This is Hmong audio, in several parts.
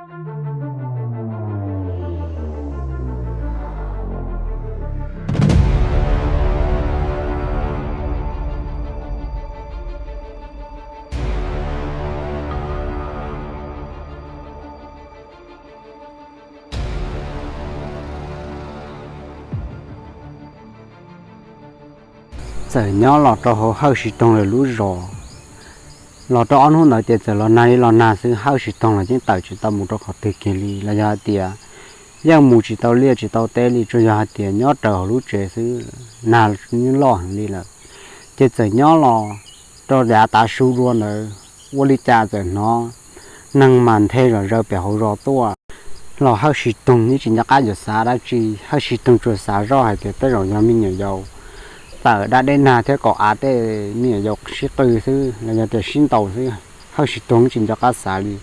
Txawm nyob los rau hauv Hawj Siv Toog lawv lub zos, los rau ob hnub ntawd ces txawm los nag li los nag xwb, Hawj Siv Toog los yeej tawm tsis tau mus rau qhov twg kiag li los yog hais tias yeej mus tsis tau liaj tsis tau teb li, tsuas yog hais tias nyob raws hauv lub tsev xwb, nag yeej loj heev li lawm. Ces txawm nyob los rau yav tav su dua ntawd, ua li cas txawm hnov neeg mas nthe zom zaws pem hauv zos tuaj. Los Hawj Siv Toog yeej tsis nco qab yuav xav dab tsi, Hawj Siv Toog tsuas xav zoj hais tias tej zaum yog me nyuam yaus tawm dab deb nag thiab kaum av tej me nyuam yaus sib qw xwb los yog tias sib ntaus xwb, Hawj Siv Toog yeej tsis nco qab xav li.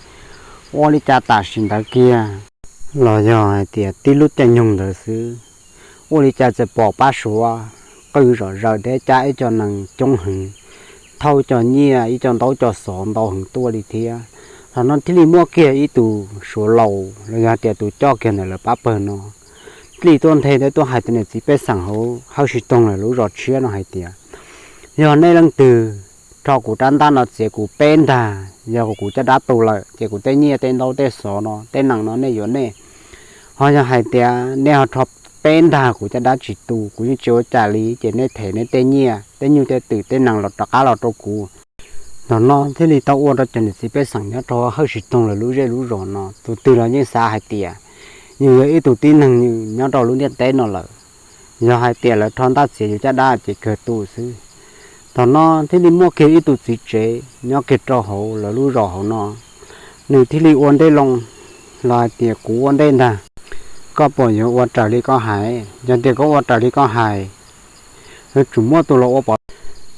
Ua li cas tam sim ntawd kiag los yog hais tias tib lub caij nyoog ntawd xwb, ua li cas txawm pom pab Suav qw zom zaws thiab cab ib co nees coob heev, thauj co nyiaj ib co ntaub co xov ntau heev tuaj li thiab. Thaum no thiaj li muaj kiag ib tus Suav laus los yog tias tus coj kiag ntawm lawv pab pawg no thiaj li tuaj nthe thiab tuaj hais rau niam txiv pej xeem hauv Hawj Siv Toog lawv lub zos tshiab no hais tias, yog nej leej twg rho kuv rab ntaj no txiav kuv peb ntag, yog kuv caj dab tu lawm ces kuv tej nyiaj tej ntaub tej xov no tej nees no nej yuav nej. Ho yog hais tias nej ho rho peb ntag kuv caj dab tsis tu, kuv yeej tsis ua cas li, ces nej them nej tej nyiaj tej nyuj tej twm tej nees los rov qab los rau kuv. Thaum no thiaj li tau ua rau cov niam txiv pej xeem nyob rau Hawj Siv Toog lawv lub zej lub zos no tus twg los yeej xav hais tias yus yog ib tug tib neeg nyob rau lub ntiaj teb no lawm, yog hais tias lawv rho ntaj txiav yus caj dab ces kawg tu xwb. Thaum no thiaj li muaj kiag ib tug txiv tsev nyob kiag rau hauv lawv lub zos hauv no, nws thiaj li ua ntej loo los hais tias, kuv ua ntej ntag, koj puas yuav ua raws li koj hais? Yog tias koj ua raws li koj hais, yuav tsum muaj tus los ua pov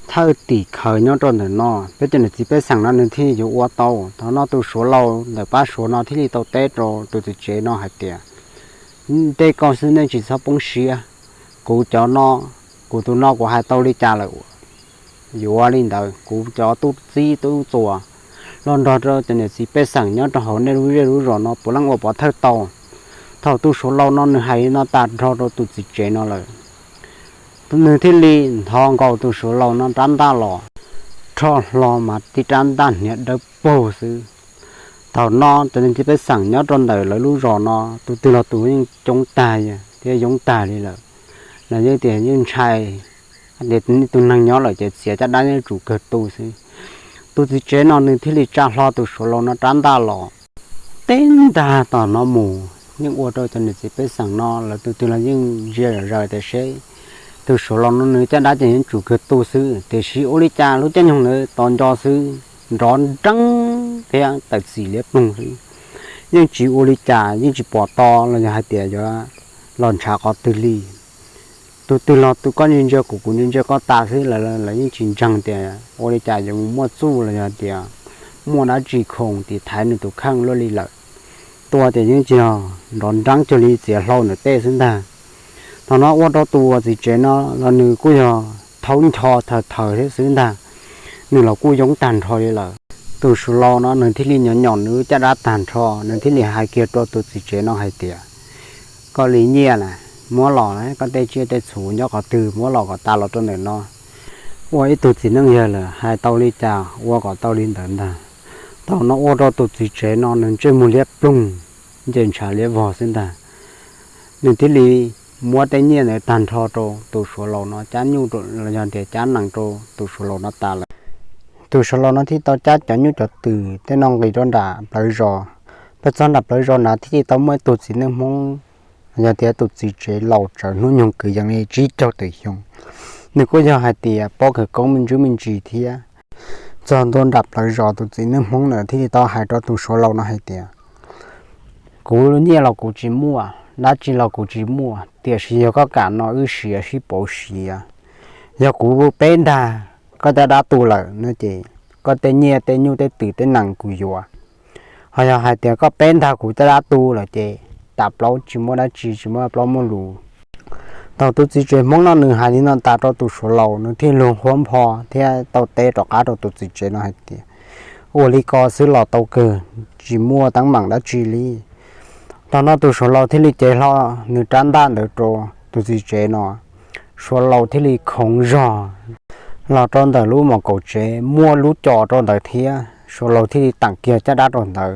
thawj tim khawv nyob rau ntawm no, peb cov niam txiv pej xeem no nws thiaj yuav ua tau. Thaum no tus Suav laus ntawm pab Suav no thiaj li tau teb rau tus txiv tsev no hais tias, ntej koj xwb, nej tsis txhob poob siab, kuv cov no, kuv tus no kuv hais tau li cas lawm, yuav li ntawd. Kuv cov tub txib tub txuas los nrog rau cov niam txiv pej xeem nyob rau hauv nej lub zej lub zos no puav leej ua pov thawj tau. Thaum tus Suav laus no nws hais li no tas nrho rau tus txiv tsev no lawm, nws thiaj li ntho nkaus tus Suav laus no rab ntaj los, rho hlo mas tib rab ntaj hniav dawb paug xwb. Thaum no cov niam txiv pej xeem nyob rau ntawm lawv lub zos no tus twg los tus yeej coob tag thiab yoob tag li lawm. Lawv yeej tias yeej ntshai tias tus neeg nyob lawm ces txiav caj dab yeej tsum kawg tu xwb. Tus txiv tsev no nws thiaj li tsa hlo tus Suav laus no rab ntaj los, tib ntaj tom no mus yeej ua rau cov niam txiv pej xeem no lawv tus twg los yeej ntsia zom zaws tias seb tus Suav laus no nws caj dab ces yeej tsum kawg tu xwb. Tiam sis ua li cas lub caij nyoog ntawd tos nco xwb, nrov nreeb thiab tawm txim liab ploog xwb, yeej tsis ua li cas, yeej tsis pom to los yog hais tias yuav los ntshav qhov twg li. Tus twg los tus koj ntsia ntsia kuv, kuv ntsia ntsia koj tas xwb, lawv yeej tsis ntseeg tias ua li cas yuav mus muaj txuj los yog tias muaj dab tsi khoom tiv thaiv nws tus kheej luaj li lawm. Tua tias yeej tsis yog nrov nreeb cuag li txiav hlau ntawm tej xwb ntag. Thaum no ua rau tus txiv tsev no los nws kuj yog thaub ncho thaws thaws thiab xwb ntag, nws los kuj yoob tag nrho li lawm. Tus Suav laus no nws thiaj li nyom nyom nws caj dab tag nrho, nws thiaj li hais kiag rau tus txiv tsev no hais tias, koj li nyiaj na, muab los, koj tej tsiaj tej txhu nyob qhov twg muab los kom tas los rau ntawm no. Ua ib tug txiv neej yawg lawm hais tau li cas ua kom tau li ntawd ntag. Thaum no ua rau tus txiv tsev no nws ntsej muag liab ploog, nce ntshav liab vog xwb ntag. Nws thiaj li muab tej nyiaj ntawd tag nrho rau tus Suav laus no, cab nyuj los yog tias cab nees rau tus Suav laus no tas lawm. Tus Suav laus no thiaj tau cab cov nyuj cov twm tej no nqis rau nram plawv zos. Peb txog nram plawv zos na thiaj li tau muaj ib tug txiv neej Hmoob, yog tias tus txiv tsev laus tsawv hnub nyoog kwv yees li tsib caug tawm xyoo. Nws kuj yog hais tias paub khawv koob me ntsis me ntsis thiab. Txog ntua nram plawv zos tus txiv neej Hmoob na thiaj li tau hais rau tus Suav laus no hais tias, kuv nyiaj los kuv tsis muaj, dab tsi los kuv tsis muaj, tiam sis yog koj kam no wb siav sib pauv siav. Yog kuv peb ntag koj caj dab tu lawm no ces koj tej nyiaj tej nyuj tej twm tej nees kuv yuav. Ho yog hais tias koj peb ntag kuv caj dab tu lawm ces tas plaub tsis muaj dab tsi, tsis muaj plaub muaj lus. Thaum tus txiv tsev Hmoob no nws hais li no tas rau tus Suav laus, nws thiaj luag huab npho thiab tau teb rov qab rau tus txiv tsev no hais tias, Ua li ko xwb los tau kawg, tsis muaj teeb meem dab tsi li. Thaum no tus Suav laus thiaj li cev hlo nws rab ntaj ntawd rau tus txiv tsev no. Suav laus thiaj li khoov zog los rau ntawm lub mos kaum tsev, muaj lub co rau ntawd thiab, Suav laus thiaj li teem kiag caj dab rau ntawd.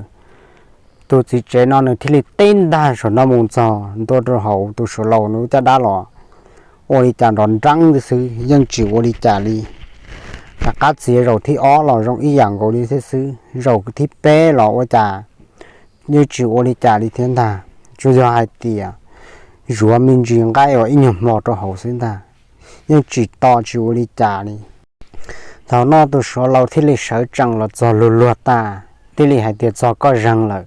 Tus txiv tsev no nws thiaj li teb ntag saum no mus txog ntua rau hauv tus Suav laus nws lub caj dab los, ua li cas nrov nreeb xwb, yeej tsis ua li cas li. Tom qab txiav zaum thib ob los zoo ib yam nkaus li thiab xwb, zaum thib peb los ua cas yeej tsis ua li cas li thiab ntag. Tsuas yog hais tias zuav me ntsis nqaij uas ib nyuag hmo rau hauv xwb ntag, yeej tsis to tsis ua li cas li. Thaum no tus Suav laus thiaj li sawv tsees los txog luag luag tas, thiaj li hais tias, Txog koj zeeg lawm,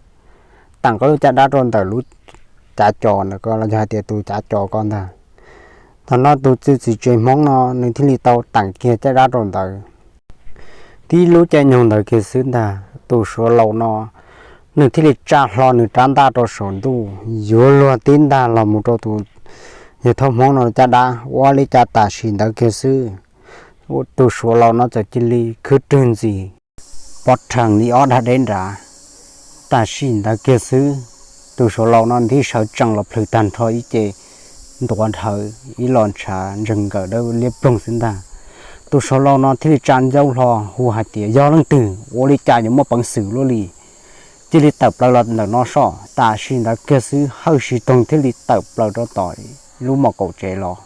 teem koj lub caj dab rau ntawm lub cav co ntawm ko los yog hais tias tus cav co ko ntag. Thaum no tus txiv tsev Hmoob no nws thiaj li tau teem kiag caj dab rau ntawd. Tib lub caij nyoog ntawd kiag xwb ntag, tus Suav laus no nws thiaj li tsa hlo nws rab ntaj rau saum ntuj, yuav luag tib ntag los mus rau tus yawg thauj Hmoob no caj dab. Ua li cas tam sim ntawd kiag xwb, tus Suav laus no txawm cia li khwb rwg ntxis pov rhees li ob dag deb nrad. Tam sim ntawd kiag xwb, tus Suav laus no thiaj sawv tsees los plhws tag nrho ib ce ntuav dhawv ib los ntshav ntsees nkawm dawb liab ploog xwb ntag. Tus Suav laus no thiaj li tsa ncauj hlo hu hais tias, Yog leej twg ua li cas yuav muaj peev xwm luaj li, cia li tawm plaws los ntawm no soj. Tam sim ntawd kiag xwb Hawj Siv Toog thiaj li tawm plaws rau tom lub mos kaum tsev los.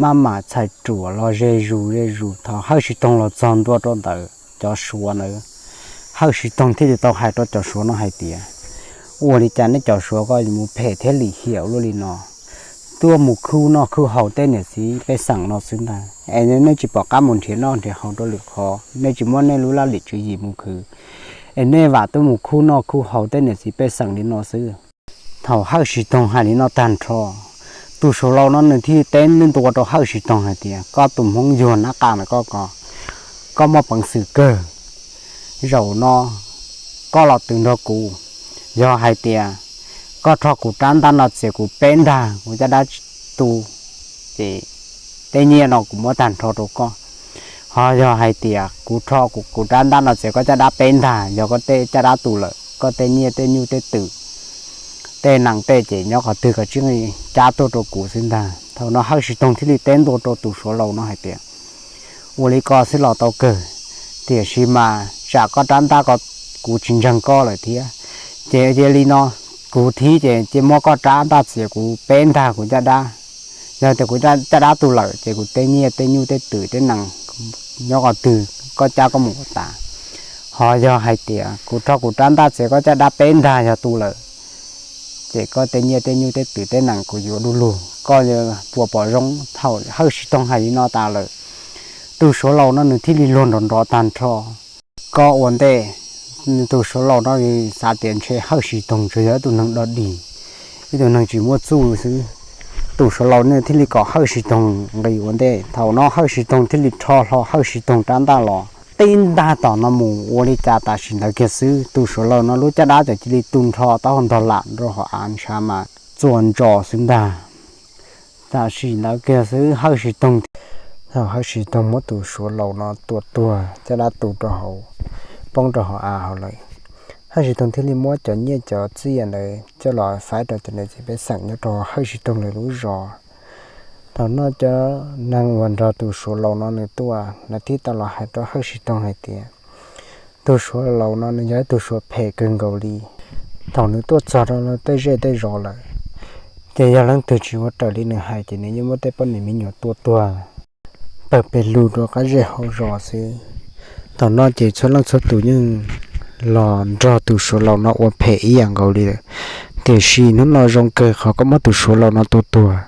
Maj mam txhais ruam los ze zus ze zus, thaum Hawj Siv Toog los txog ntua rau ntawm cov Suav ntawd, Hawj Siv Toog thiaj li tau hais rau cov Suav no hais tias, Ua li cas nej cov Suav ko yuav mus phem thiab lim hiam luaj li no, tuaj mus khuj noj khuj haus tej niam txiv pej xeem no xwb ntag, es nej tsis pom qab mus nrhiav noj nrhiav haus rau lwm qhov, nej tsis muab nej lub laj lim tswv yim mus khwv, es nej vam tuaj mus khuj noj khuj haus tej niam txiv pej xeem li no xwb. Thaum Hawj Siv Toog hais li no tag nrho, tus Suav laus no nws thiaj teb ntua rau Hawj Siv Toog hais tias, Koj tus Hmoob yuag nab qa ntawm koj ko, koj muaj peev xwm kawg. Zaum no koj los tws nrog kuv, yog hais tias koj rho kuv rab ntaj no txiav kuv peb ntag kuv caj dab tu, ces tej nyiaj no kuv muab tag nrho rau koj. Ho yog hais tias kuv rho kuv rab ntaj no txiav koj caj dab peb ntag, yog koj tej caj dab tu lawm, koj tej nyiaj tej nyuj tej twm, tej nees tej ces nyob qhov twg koj tsis cab tuaj rau kuv xwb ntag. Thaum no Hawj Siv Toog thiaj li teb ntua rau tus Suav laus no hais tias, Ua li ko xwb los tau kawg, tiam sis mas tsam koj rab ntaj ko kuv tsis ntseeg koj lawm thiab, ces cia li no, kuv thib ces cia muab koj rab ntaj txiav kuv peb ntag kuv caj dab. Yog tias kuv caj dab tu lawm ces kuv tej nyiaj tej nyuj tej twm tej nees nyob qhov twg koj cab koj mus ua tas. Ho yog hais tias kuv rho kuv rab ntaj txiav koj caj dab peb ntag yog tu lawm, ces koj tej nyiaj tej nyuj tej twm tej nees kuv yuav du lug, koj puas pom zoo? Thaum Hawj Siv Toog hais li no tas lawm, tus Suav laus no nws thiaj li luag nrov nrov tag nrho. Koj ua ntej, tus Suav laus no xav tias ntshe Hawj Siv Toog tsuas yog ib tug neeg dog dig, ib tug neeg tsis muaj txuj xwb. Tus Suav laus no thiaj li kom Hawj Siv Toog nqis ua ntej. Thaum no Hawj Siv Toog thiaj li rho hlo Hawj Siv Toog rab ntaj los tib ntaj tom no mus, ua li cas tam sim ntawd kiag xwb tus Suav laus no lub caj dab txawm cia li tu nrho taub hau ntog lam rau hauv av ntshav mas txuas ntsos xwb ntag. Tam sim ntawd kiag xwb Hawj Siv Toog, thaum Hawj Siv Toog muab tus Suav laus no tua tuag, caj dab tu rau hauv, poob rau hauv av hauv lawm, Hawj Siv Toog thiaj li muab cov nyiaj cov txiaj ntawd coj los faib rau cov niam txiv pej xeem nyob rau Hawj Siv Toog lawv lub zos. Thaum no cov neeg uas nrog tus Suav laus no nws tuaj, lawv thiaj tau los hais rau Hawj Siv Toog hais tias, tus Suav laus no nws yog ib tug Suav phem kawg nkaus li. Thaum nws tuaj txog rau tej zej tej zos lawm, ces yog leej twg tsis ua raws li nws hais ces nws yeej muab tej poj niam me nyuam tua tuag pawg pes lug rau qab zej hauv zos xwb. Thaum no ces txhua leej txhua tus yeej los nrog tus Suav laus no ua phem ib yam nkaus li lawm, tiam sis hnub no zoo kawg qhov koj muab tus Suav laus no tua tuag.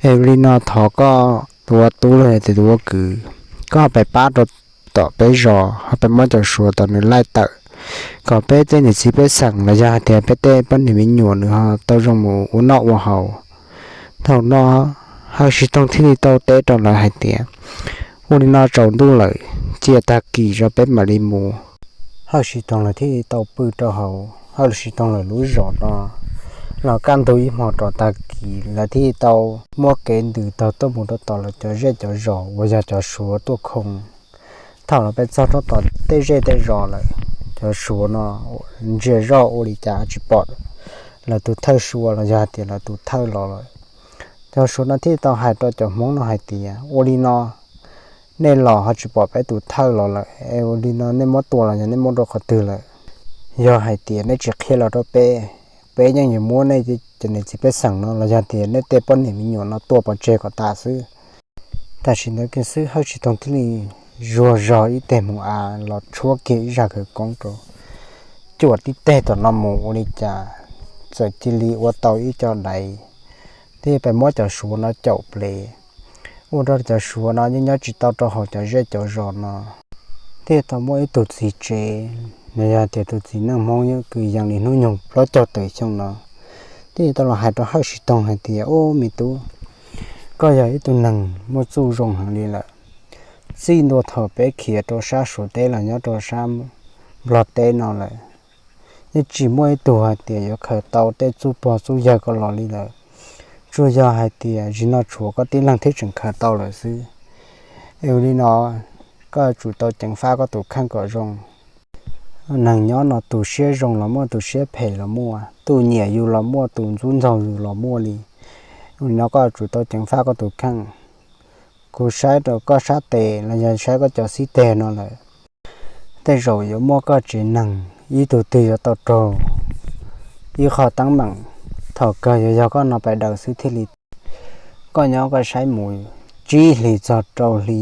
Es li no thov koj tus ua tub los yog tias tus ua kwv, koj ho pais pab rau tom peb zos, ho pais muab cov Suav tom nws laij tawm, kom peb tej niam txiv pej xeem los yog hais tias peb tej poj niam me nyuam nws ho tau zoo mus ua noj ua haus. Thaum no Hawj Siv Toog thiaj li tau teb rau lawv hais tias, ua li no tsaus ntuj lawm, cia tag kis tso peb mam li mus. Hawj Siv Toog lawv thiaj li tau pw rau hauv Hawj Siv Toog lawv lub zos no. Los kaj ntug ib hmo rau tag kis lawv thiaj li tau muab kev ntws taug tuaj mus rau tom lawv cov zej cov zos uas yog cov Suav tuaj khoo. Thaum lawv peb txog rau tom tej zej tej zos lawm. Cov Suav no ntsia zoj ua li cas tsis pom lawv tus thawj Suav los yog hais tias lawv tus thawj los lawm. Cov Suav no thiaj tau hais rau cov Hmoob no hais tias, ua li no nej los ho tsis pom peb tus thawj los lawm es ua li no nej muab tua los yog nej muab rau qhov twg lawm? Yog hais tias nej tsis qhia los rau peb, peb yeej yuav muab nej cov niam txiv pej xeem no los yog tias nej tej poj niam me nyuam no tua pov tseg kom tas xwb. Tam sim ntawd kiag xwb Hawj Tsis Toog thiaj li zuag zog ib teg mus av los tshuab kiag ib zaj khawv koob rau, cuam tib teg tom no mus ua li cas txawm cia li ua tau ib co daiv, thiaj pais muab cov Suav no caum plev. Ua rau cov Suav no yeej nyob tsis tau rau hauv cov zej cov zos no. Thiaj tau muaj ib tug txiv tsev, nws yog tias tus txiv neej Hmoob nyob kwv yees li hnub nyoog plaub caug tawm xyoo no, thiaj tau los hais rau Hawj Tsis Toog hais tias, Ub, me tub, koj yog ib tug neeg muaj txuj zoo heev li lawm. Txij ntua thaum peb khiav rau sab Suav teb los nyob rau sab Nplog teb no lawm, yeej tsis muaj ib tug hais tias yuav khaws tau tej txuj pog txuj yawg koj los li lawm. Tsuas yog hais tias zim no tshuav koj tib leeg thiaj tseem khaws tau lawm xwb. Es ua li no, koj yuav tsum tau ceev faj koj tus kheej kom zoo. Neeg nyob no tus siab zoo los muaj, tus siab phem los muaj, tus nyiam yus los muaj, tus ntxub ntxaug yus los muaj li. Ua li no koj yuav tsum tau ceev faj koj tus kheej. Kuv saib rau koj sab tes los yog saib koj cov xib teg no lawm, tej zaum yuav muaj koj tsev neeg ib tug twg yuav tau raug ib qho teeb meem, thaum kawg yuav yog koj no pais daws xwb thiaj li. Koj nyob koj saib mus tsib hlis txog rau hli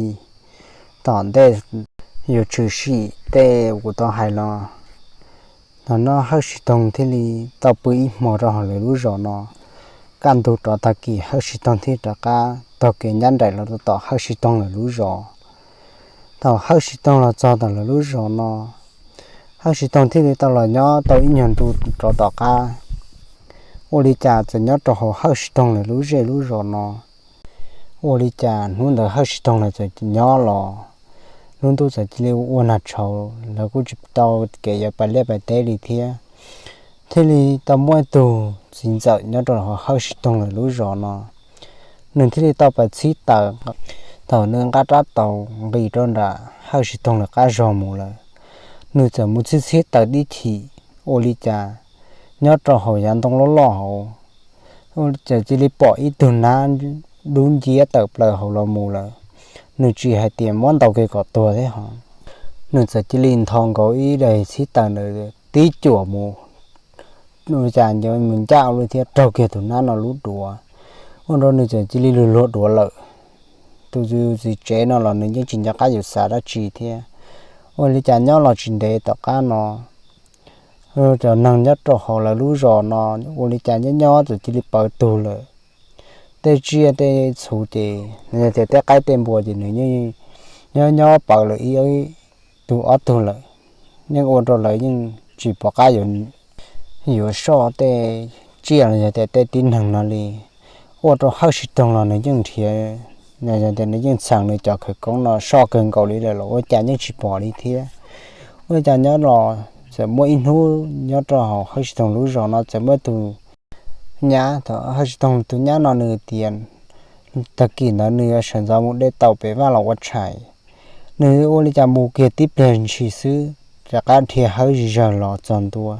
tom ntej yuav tshwm sim tej kuv tau hais los. Thaum no Hawj Tsis Toog thiaj li tau pw ib hmo rau hauv lawv lub zos no. Kaj ntug rov tag kis Hawj Tsis Toog thiaj rov qab taug kev nyab nraim los rau tom Hawj Tsis Toog lawv lub zos. Thaum Hawj Tsis Toog los txog tom lawv lub zos no, Hawj Tsis Toog thiaj li tau los nyob tau ib nyuag ntu rov tom qab. Ua li cas txawm nyob rau hauv Hawj Tsis Toog lawv lub zej lub zos no, ua li cas hnub ntawd Hawj Tsis Toog lawv txawm nyob los, lub ntuj txawm cia li ua nag tshauv, lawv kuj tsis tau kev yuav pais liaj pais teb li thiab. Thiaj li tau muaj ib tug txiv ntxawm nyob rau hauv Hawj Tsis Toog lawv lub zos no, nws thiaj li tau pais txhib taws. Thaum nws nqa rab taus nqis rau nram Hawj Tsis Toog lawv qab zos mus lawm, nws txawm mus txhib txhib taws tib chim, ua li cas nyob rau hauv yav ntoo loj loj hauv, txawm cia li pom ib tug nab dub nciab tawm plaws hauv los mus lawm. Nws tsis hais tias muab ntaus kiag kom tuag thiab ho, nws txawm cia li ntho nkaus ib daim txhib taws ntawd tib cuam mus, ua cas nco mus ncaj ua luaj thiab raug kiag tus nab no lub duav, ua rau nws txawm cia li luag luag duav lawm. Tus txiv tsev no los nws yeej tsis nco qab yuav xav dab tsi thiab. Ua li cas nyob los tsis ntev tom qab no, cov neeg nyob rau hauv lawv lub zos no ua li cas nyob nyob txawm cia li pawv tug lawm. Tej tsiaj tej txhu ces, yog tias tej qaib tej npua ces nws yeej nyob nyob pawv lawm ib tug ob tug lawm, yeej ua rau lawv yeej tsis pom qab yuav soj tej tsiaj los yog tias tej tib neeg no li. Ua rau Hawj Tsis Toog los nws yeej nrhiav, yog tias nws yeej txheem nws cov khawv koob no soj kawg nkaus li lawm los ua cas yeej tsis pom li thiab. Ua li cas nyob los txawm muaj ib hnub nyob rau hauv Hawj Tsis Toog lub zos no txawm muaj tus nyab, thaum Hawj Tsis Toog tus nyab no nws tias tag kis ntawd nws yuav sawv ntxov mus de taum pem vaj los ua tshais. Nws ua li cas mus kiag tib pliag ntshis xwb, rov qab dhia hawb zig zawg los txog ntua,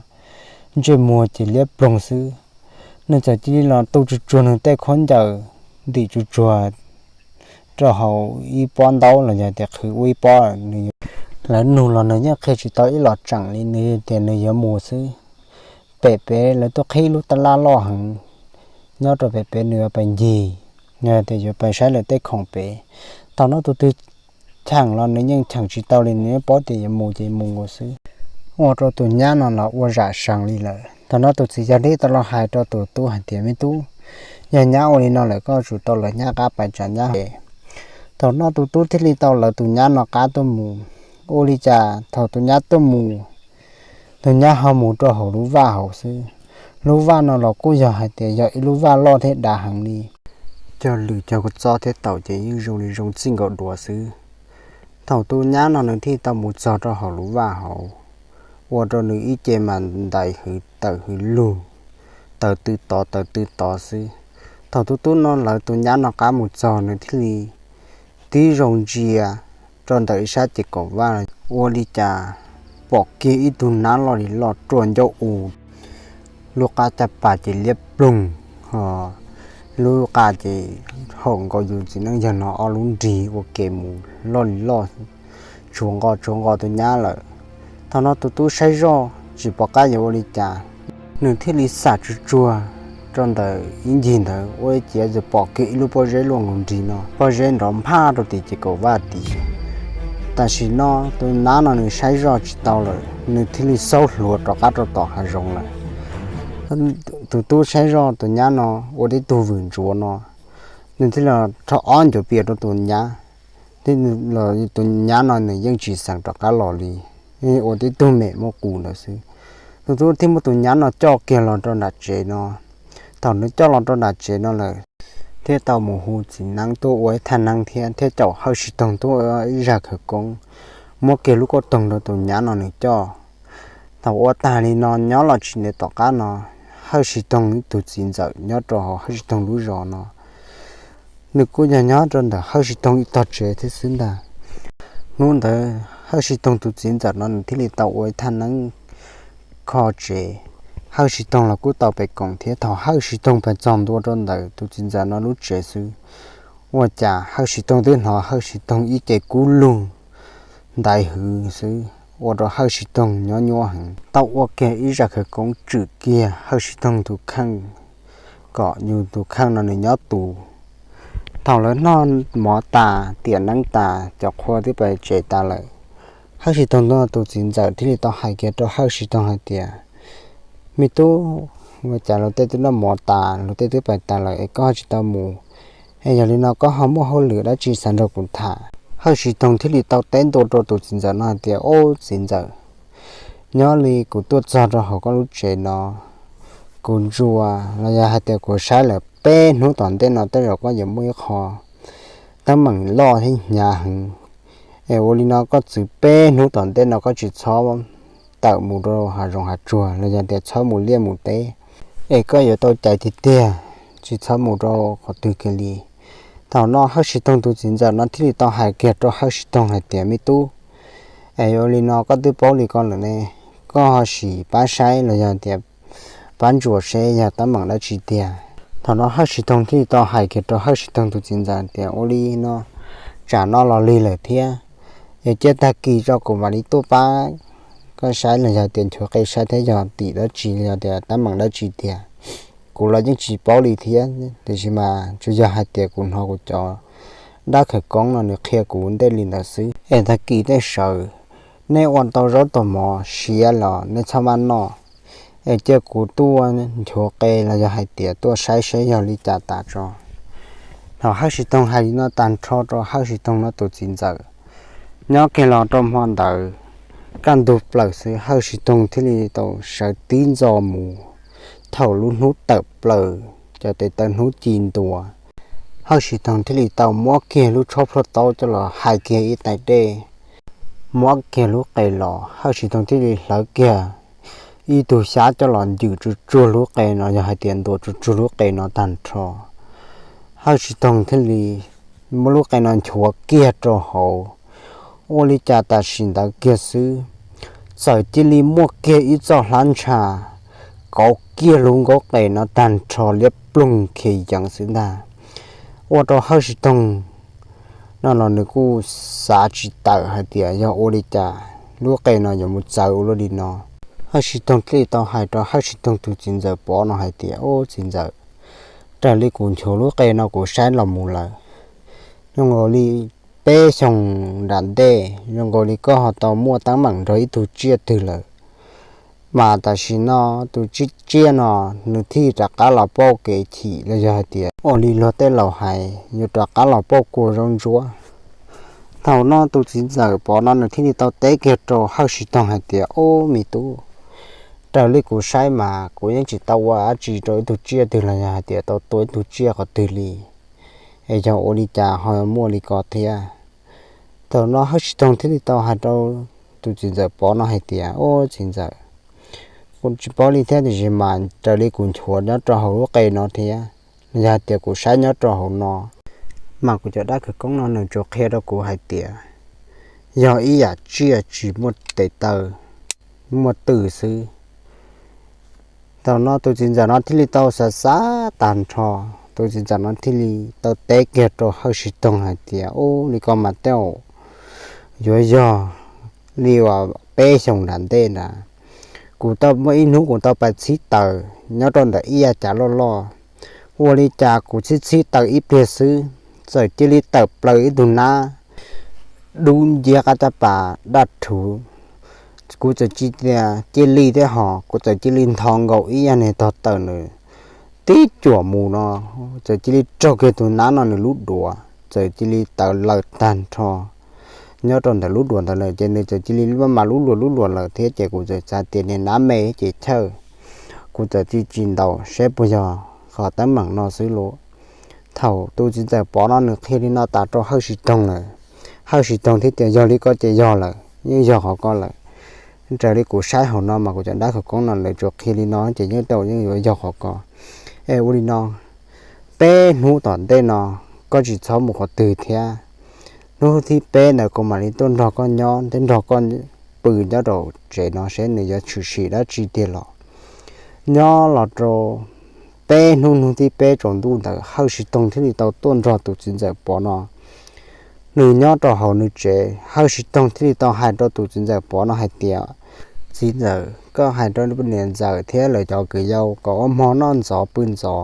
ntsej muag ces liab ploog xwb. Nws txawm cia li los tu tsuag tsuag nws tej khaub ncaws, ntim tsuag tsuag rau hauv ib pob ntaub los yog tias qhwv ua ib pob. Lawv nug los nws yeej qhia tsis tau ib los tseem li, nws tias nws yuav mus xwb. Pem pem lawv tuaj qhib lub tab laj loj heev nyob rau pem pem, nws yuav pais ncig, yog tias yuav pais saib lawv tej khoom pem. Thaum no tus twg cheem los nws yeej cheem tsis tau li, nws yeej paub tias yuav mus ces mus nkaus xwb. Ua rau tus nyab no los ua zam sees li lawm. Thaum no tus txiv yawg thiaj tau los hais rau tus tub hais tias, Me tub, yog nyab ua li no lawm koj tsum tau lawv nyab qab pais tsa nyab es. Thaum no tus tub thiaj li tau lawv tus nyab no qab tuaj mus. Ua li cas thaum tus nyab tuaj mus, tus nyab ho mus rau hauv lub vaj hauv xwb. Lub vaj no los kuj yog hais tias yog ib lub vaj loj thiab dav heev li, cog lwm cog kua txob thiab taum ces yeej zoo li zoo txij nkaus duav xwb. Thaum tus nyab no nws thiaj tau mus txog rau hauv lub vaj hauv, ua rau nws ib ce mas ntais hwv tawm hwv lug, taws tw tod taws tw tod xwb. Thaum tus tub no lawv tus nyab no qab mus txog nws thiaj li tib zoo ntsia rau ntawm ib sab ces kaum vaj, ua li cas pom kiag ib tug nab loj li loj ruaj ncauj u, lub qab caj pas ces liab ploog, ho lub qa ces haum nkaus yus txiv neej yawg no ob lub nrig ua ke mus loj li loj, tsuav nqo tsuav nqo tus nyab lawm. Thaum no tus tub saib zoj tsis pom qab yuav ua li cas, nws thiaj li xam tsuag tsuag rau ntawm ib ncig ntawd ua li cas pom kiag ib lub pob zeb luaj nkaus nrig no, pob zeb nrov nphaj rau tim ces kaum vaj tid. Tam sim no tus nab no nws saib zoj tsis tau lawm, nws thiaj li xaub hluas rov qab rau tom hav zoov lawm. Tus tub saib zoj tus nyab no ua tib tug vwm ntsuav no, nws thiaj li rho ob ncuav pias rau tus nyab. Tus nyab no nws yeej tsis xeem rov qab los li, ua tib tug mem muaj qus ntawd xwb. Tus tub thiaj muab tus nyab no coj kiag los rau nram tsev no. Thaum nws coj los rau nram tsev no lawm, thiaj tau mus hu txiv neeb tuaj ua ib thaj neeb thiab, thiab caum Hawj Sib Toog tuaj ib zaj khawv koob, muab kiag lub kauj toog rau tus nyab no nws coj. Thaum ua tag li no nyob los tsis ntev tom qab no, Hawj Sib Toog ib tug txiv ntxawm nyob rau hauv Hawj Sib Toog lub zos no, nws kuj yog nyob rau ntawm Hawj Sib Toog ib tog tsev thiab xwb ntag. Hnub ntawd Hawj Sib Toog tus txiv ntxawm no nws thiaj li tau ua ib thaj neeb kho tsev. Hawj Sib Toog los kuj tau pes koom thiab. Thaum Hawj Sib Toog pes txog ntua rau ntawm tus txiv ntxawm no lub tsev xwb, ua cas Hawj Sib Toog twb hnov Hawj Sib Toog ib ce kub lug ntaiv hwv xwb, ua rau Hawj Sib Toog nyob nyuaj heev. Tau ua kiag ib zaj khawv koob tswm kiag Hawj Sib Toog tus kheej, kom yus tus kheej no nws nyob tus. Thaum lawv noj mov tas tiam neeb tas cov qhua twb pais tsev tas lawm, Hawj Sib Toog tus txiv ntxawm thiaj li tau hais kiag rau Hawj Sib Toog hais tias, me tub, ua cas luag tej twb noj mov tas luag tej twb pais tas lawm es koj ho tsis tau mus? Es yog li no koj ho muaj hauj lwm dab tsi xav nrog kuv tham? Hawj Sib Toog thiaj li tau teb ntua rau tus txiv ntxawm no hais tias, ob txiv ntxawm, nyob li kuv tuaj txog rau hauv koj lub tsev no, kuv ntsuas los yog hais tias kuv saib lawm peb hnub tom ntej no tej zaum koj yuav muaj ib qho teeb meem loj thiab hnyav heev. Es ua li no koj txwv peb hnub tom ntej no koj tsis txhob tawm mus rau hav zoov hav tsuag los yog tias txhob mus liaj mus teb, es koj yuav tau caiv tiag tiag, tsis txhob mus rau qhov twg kiag li. Thaum no Hawj Sib Toog tus txiv ntxawm no thiaj li tau hais kiag rau Hawj Sib Toog hais tias, me tub, es ua li no koj twb paub li ko lawm ne, koj ho sim pab saib los yog tias pab ntsuas seb yog teeb meem dab tsi tiag. Thaum no Hawj Sib Toog thiaj li tau hais kiag rau Hawj Sib Toog tus txiv ntxawm tias, ua li no, tsam no los lig lawm thiab, es cia tag kis tso kuv mam li tuaj pab koj saib los yog tias nchuav qe saib thiab yog tim dab tsi los yog tias teeb meem dab tsi tiag. Kuv los yeej tsis paub li thiab, tiam sis mas tsuas yog hais tias kuv hnov kuv cov dab khawv koob no nws qhia kuv ntej li ntawd xwb. Es tag kis tej sawv, nej ua tau zaub tau mov siav los nej txhob maj noj, es cia kuv tuaj nchuav qe los yog hais tias tuaj saib seb yog li cas tas tso. Thaum Hawj Sib Toog hais li no tag nrho rau Hawj Sib Toog no tus txiv ntxawm, nyob kiag los rau hmo ntawd, kaj ntug plaws xwb Hawj Sib Toog thiaj li tau sawv tib ntxo mus. Thaum lub hnub tawm plaws, cov tes taw hnub ci ntua, Hawj Sib Toog thiaj li tau muab kiag lub tshuab plhuaj taub coj los hais kiag ib tais dej, muab kiag lub qe los, Hawj Sib Toog thiaj li hlawv kiag ib tug xyab coj los ncwm tsuj tsuag lub qe no, yog hais tias ntuas tsuj tsuag lub qe no tag nrho. Hawj Sib Toog thiaj li muab lub qe no nchuav kiag rau hauv. Ua li cas tam sim ntawd kiag xwb, txawm cia li muaj kiag ib txoj hlab ntsha kauv kiag lub nkaub qe no tag nrho liab ploog khiav yeev xwb ntag. Ua rau Hawj Sib Toog no los nws kuj xav tsis tawm hais tias yog ua li cas lub qe no yuav mus txawv ua luaj li no. Hawj Sib Toog thiaj li tau hais rau Hawj Sib Toog tus txiv ntxawm Pov no hais tias, ob txiv ntxawm, raws li kuv nchuav lub qe no kuv saib los mus lawm, zoo nkaus li peb xyoos nram ntej zoo nkaus li koj ho tau muaj teeb meem nrog ib tug tsiaj twg lawm. Mas tam sim no tus tsiaj no nws thiaj rov qab los pauj kev chim los yog hais tias ua li luag tej laus hais yuav rov qab los pauj kua zaub ntsuab. Thaum no tus txiv ntxawm Pov no nws thiaj li tau teb kiag rau Hawj Sib Toog hais tias, ob me tub, raws li kuv saib mas kuv yeej tsis tau ua dab tsi rau ib tug tsiaj twg los yog hais tias tau tua ib tug tsiaj qhov twg li, es yog ua li cas ho muaj li ko thiab? Thaum no Hawj Sib Toog thiaj li tau hais rau tus txiv ntxawm Pov no hais tias, ob txiv ntxawm, kuv tsis paub li thiab tiam sis mas raws li kuv nchuav nyob rau hauv lub qe no thiab los yog hais tias kuv saib nyob rau hauv no, mas kuv cov dab khawv koob no nws tsuas qhia rau kuv hais tias yog ib yam tsiaj tsis muaj tes taw, muaj twm xwb. Thaum no tus txiv ntxawm no thiaj li tau xav xav tag nrho, tus txiv ntxawm no thiaj li tau teb kiag rau Hawj Siv Toog hais tias, Ub, li ko mas tej zaum yuav yog li uas peb xyoos nram ntej na, kuv tau muaj ib hnub kuv tau pais txhib taws nyob rau ntawm ib yav cav loj loj. Ua li cas kuv txhib txhib taws ib pliag xwb, txawm cia li tawm plaws ib tug nab dub nciab qab caj pas daj rhuv. Kuv txawm cia li thiab ho kuv txawm cia li ntho nkaus ib yam niag tog taws nws tib cuam mus no, txawm cia li raug kiag tus nab no nws lub duav, txawm cia li tawm lawm tag nrho. Nyob rau ntawm lub duav ntawd lawm ces nws txawm cia li maj mam lub luas lub luas lawm thiab ces kuv txawm xav tias niag nab me ces chawj, kuv txawm tsis tsis ntaus seb puas yog qhov teeb meem no xwb lauj. Thaum tus txiv ntxawm Pov no nws qhia li no tas rau Hawj Siv Toog lawm, Hawj Siv Toog thiaj tias, Yog li ko ces yog lawm, yeej yog qhov ko lawm. Raws li kuv saib hauv no mas kuv cov dab khawv koob no lawv tsuas qhia li no ces yeej tau yeej yuav yog qhov ko. Es ua li no, peb hnub tom ntej no koj tsis txhob mus qhov twg thiab. Hnub thib peb ntawd kuv mam li tuaj nrog koj nyob thiab nrog koj pw nyob rau tsev no seb nws yuav tshwm sim dab tsi tiag los. Nyob los rau peb hnub, hnub thib peb tsaus ntuj ntawd Hawj Siv Toog thiaj li tau tuaj nrog tus txiv ntxawm Pov no. Nws nyob rau hauv nws tsev, Hawj Siv Toog thiaj li tau hais rau tus txiv ntxawm Pov no hais tias, Txiv ntxawm, koj hais rau niam ntxawm thiab lawv cov kwv yau kom ua hmo noj ntxov pw ntxov,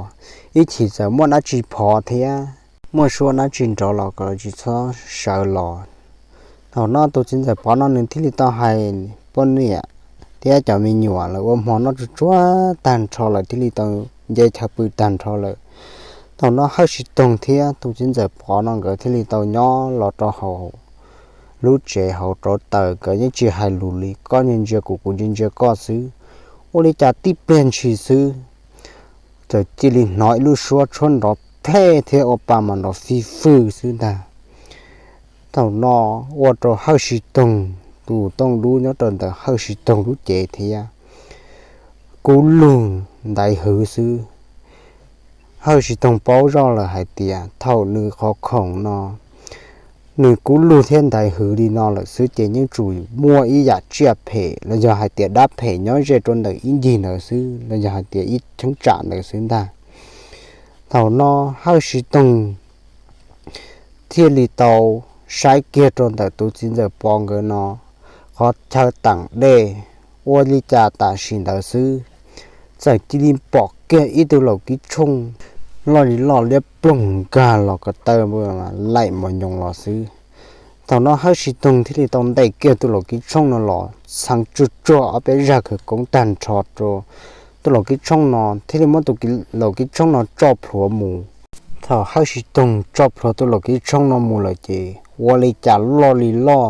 ib chim txawm muaj dab tsi phov thiab muaj suab dab tsi nrov los kom lawv tsis txhob sawv los. Thaum no tus txiv ntxawm Pov no nws thiaj li tau hais poj niam thiab cov me nyuam lawv ua hmo noj tsuag tsuag tag nrho lawm thiaj li tau nce chaw pw tag nrho lawm. Thaum no Hawj Siv Toog thiab tus txiv ntxawm Pov no nkawd thiaj li tau nyob los rau hauv lub tsev hauv rauv taws, nkawd yeej tsis hais lus li, koj ntsia ntsia kuv, kuv ntsia ntsia koj xwb. Ua li cas tib pliag ntshis xwb, txawm cia li hnov ib lub suab tshuab nrov thej thiab ua pa mas nrov fij fwj xwb ntag. Thaum no ua rau Hawj Siv Toog tus tooj dub nyob rau ntawm Hawj Siv Toog lub cev thiab kub lug ntaiv hwv xwb. Hawj Siv Toog paub zoj lawm hais tias thaum nws qhov khoom no nws kub lug thiab ntaiv hwv li no lawm xwb ces yeej tsuas muaj ib yam tsiaj phem los yog hais tias dab phem nyob ze rau ntawm ib ncig ntawd xwb los yog hais tias ib cheeb tsam ntawd xwb ntag. Thaum no Hawj Siv Toog thiaj li tau saib kiag rau ntawm tus txiv ntxawm Pov nkawd no qhov chaw teem dej. Ua li cas tam sim ntawd xwb, txawm cia li pom kiag ib tug laum kib tshooj loj li loj liab ploog nkag los ko taw laim mos nyoos los xwb. Thaum no Hawj Siv Toog thiaj li tau ntes kiag tus laum kib tshooj no los txheev tsuag tsuag ob peb zaj khawv koob tag nrho rau tus laum kib tshooj no thiaj li muab tus laum kib tshooj no tso plhuav mus. Thaum Hawj Siv Toog tso plhuav tus laum kib tshooj no mus lawm ces ua li cas loj li loj,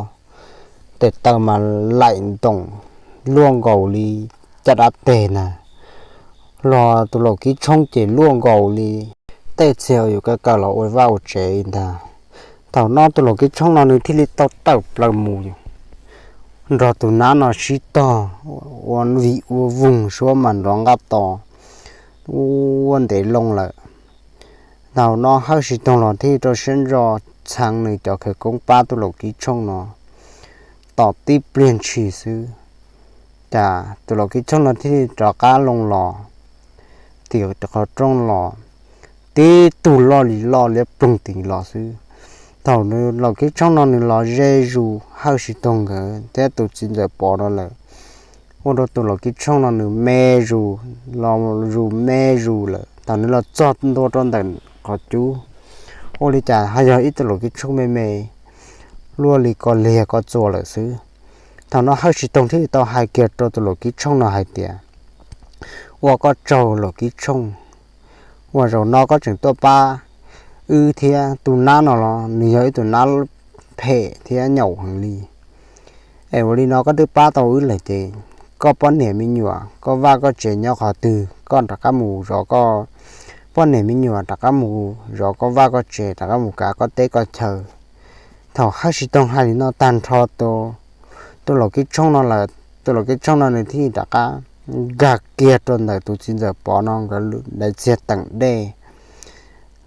tes taw mas laim ntoos luaj nkaus li caj dab teg na, los tus laum kib tshooj ces luaj nkaus li tej txhia yus kaw kaw los ua vaj ua tsev ntag. Thaum no tus laum kib tshooj no nws thiaj li tau tawm plaws mus nrog tus nab no sib tog ua vij ua voog, suab mas nrov nqaj to ua ntev loo lawm. Thaum no Hawj Siv Toog los thiaj rau siab ntso txheev nws cov khawv koob pab tus laum kib tshooj no. Tom tib pliag ntshis xwb, cas tus laum kib tshooj no thiaj li rov qab loo los tim qhov rooj los, tib tug loj li loj liab ploog tim los xwb. Thaum nws laum kib tshooj no nws los ze zus Hawj Siv Toog nkawd thiab tus txiv ntxawm Pov no lawm, ua rau tus laum kib tshooj no nws me zus, los zus me zus lawm. Thaum nws los txog ntua rau ntawm qhov cub, ua li cas ho yog ib tug laum kib tshooj me me luaj li ko liag ko txuas lawm xwb. Thaum no Hawj Siv Toog thiaj li tau hais kiag rau tus laum kib tshooj no hais tias, Ua koj tsaug laum kib tshooj, uas zaum no koj tseem tuaj pab wb thiab. Tus nab no los nws yog ib tug nab phem thiab nyaum heev li. Es ua li no koj twb pab tau wb lawm ces koj poj niam me nyuam, koj vaj koj tsev nyob qhov twg, koj rov qab mus zov koj poj niam me nyuam, rov qab mus zov koj vaj koj tsev, rov qab mus kav koj teb koj chaw. Thaum Hawj Siv Toog hais li no tag nrho tus laum kib tshooj no lawm, tus laum kib tshooj no nws thiaj li rov qab nkag kiag rau ntawm tus txiv ntxawm Pov no nkawd daim txiag teem dej,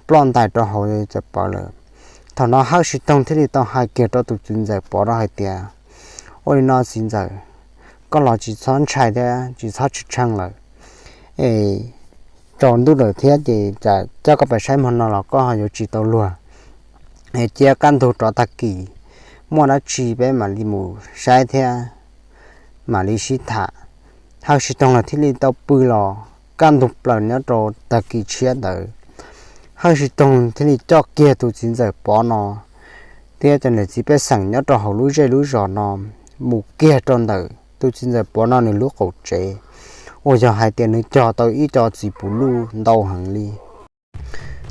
ploj ntais rau hauv txawm pawv lawm. Thaum no Hawj Sib Toog thiaj li tau hais kiag rau tus txiv ntxawm Pov no hais tias, ua li no txiv ntxawm, koj los tsis txhob ntshai thiab tsis txhob tshee lawm. Es tsaus ntuj lawm thiab ces tsam coj koj pais saib hmo no los koj ho yuav tsis tau luag. Es cia kaj ntug rov tag kis, muaj dab tsi peb mam li mus saib thiab mam li sib tham. Hawj Sib Toog los thiaj li tau pw los kaj ntug plaws nyob rau tag kis tshiab ntawd. Hawj Sib Toog thiaj li coj kiag tus txiv ntxawm Pov no thiab cov niam txiv pej xeem nyob rau hauv lub zej lub zos no mus kiag rau ntawm tus txiv ntxawm Pov no nws lub qaum tsev, uas yog hais tias nws cog tau ib co txiv puv luj ntau heev li.